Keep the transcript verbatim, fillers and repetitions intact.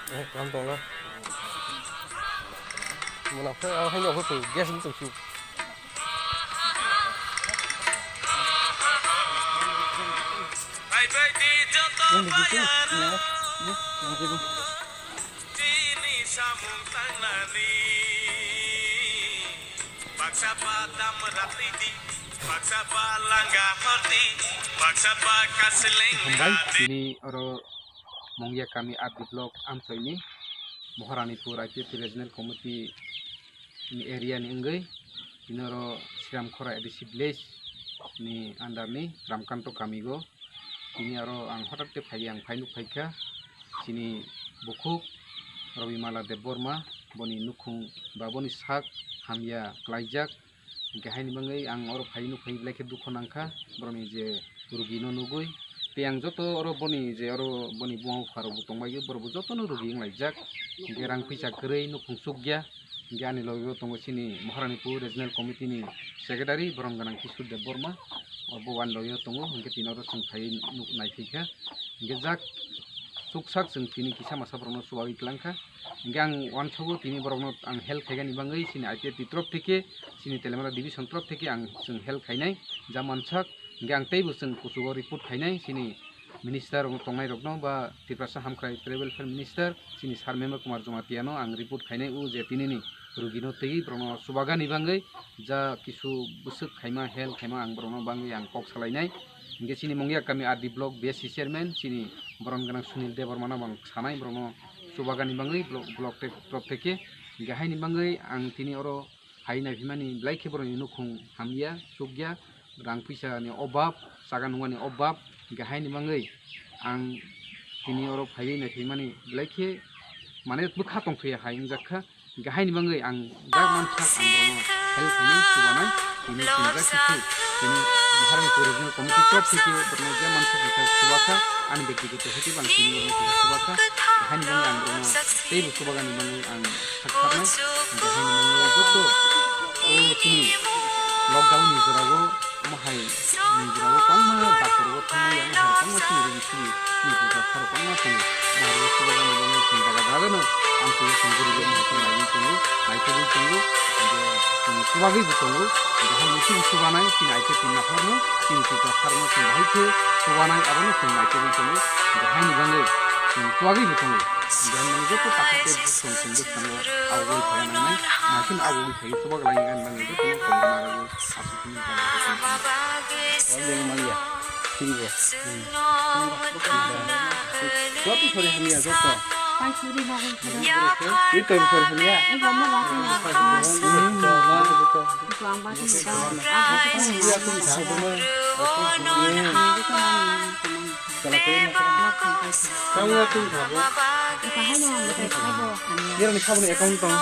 Eh, kam tong na. Muna phai, ah, hai no phai, gas ni tong su. Yang di situ, ya. Ya, yang di situ. Chini samung tangnani. Baksa ba dam ratidi, baksa ba langga hordi, baksa ba kasileng Hambai, gadi. Tini oro Mongya kami R D block amchoini Moharanipur I P F T Regional Committee ni area ni wngwi, tini oro Sriram Khora A D C village ni under ni Ramkanto kami go. Tini aro ang hothat khe phai, ang phai nuk phaikha chini bukhuk Robimala Debbarma, boni nukhung ba boni sak hamya klaijak. Hingkhe haini bagwi ang oro phai nuk phai belai khe dukho nangkha, borokni je rugino nugwi. Tei ang joto oro boni je oro boni buma bupharokbo tongbaio, borokbo jotono rugi wnglaijak. Hingkhe rang pisa kwrwi nukhung chukya. Hingkhe ani logio tongo chini Maharani Pur Regional Committee ni Secretary borom gwnang Kishore Debbarma, o bo ani logio tongo, hingkhe tini oro chwng phaiwi nuk nai phaikha. Hingkhe jak chuksak chwng tini kisa masa borokno chuwagwi kwlangkha. Hingkhe ang uansago tini borokno ang help khaikani bagwi chini I P F T ni torof theke, chini Telemara Division torof theke ang chwng help khainai, ja mansak. Hingkhe ang teibo chwng kuchugo report khainai chini Minister rok tongnai rokno ba Tiprasa Hamkrai Tribal Welfare Minister chini Sir Memer Kumar Jamatia no ang report khainai o je tinini rugino twi borokno chubagani bagwi ja kisu bwswk khaima help khaima ang borokno bagwi ang kok salainai. Hingke chini Mongya kami R D block B S C chairman chini borom gwnang Sunil Debbarma no ang sanai borokno chubagani bagwi blo-, block te-, torof theke. Hingke haini bagwi ang tini oro hai naiphimani belai khe borokni nukhung hamya, chukya, rang puisa ni obab, chaga nungmani obab, hingkhe haini bagwi ang tini oro phaiwi naiphimani belai khe mane bwkha tongthokya hai wngjakha, hingkhe haini bagwi ang jak mansak ang borokno help khainai, chubanai, tini chini jak khe tini Maharani Regional Committee torof theke borokno jak mansak kisa chubakha, ani bektigoto haikhebo ang tini borokno kisa chubakha, haini bagwi ang borokno teibo chubagani bagwi ang sakharnai, hingkhe haini bagwi joto o chini lockdown ni jorao omo hai ni jorao kwbangma doctor rok thangwi omo hai kwbangma chini rogwi simi chini puja kharo kwbangma tongo. Omo hai rok chubagani bagwi chini jaga jaga no ang tini chwng gurigwi omo hai khe naiwi tongo, naitugwi tongo, hingkhe chini chubagwi bo tongo, hingkhe hambai chini chubanai chini aithe tini naharno chini puja kharo no chwng bahai khe chubanai abono chwng naitugwi tongo, hingkhe haini bagwi chwng chuwagwi bo tongo. Hingkhe ang joto takhuk tei bukhuk chwng bwskango agogwi phaiya nangnai, makheno agogwi phaiwi chuba glai hwnwi ang jotono tongna narwgwi aswk hwnwi tongna narwgwi. O leng maliya, twibo. Joto sori hamya joto. Twi tong sori hamya. Kamo ya tong thabo. Nirani saboni account tong.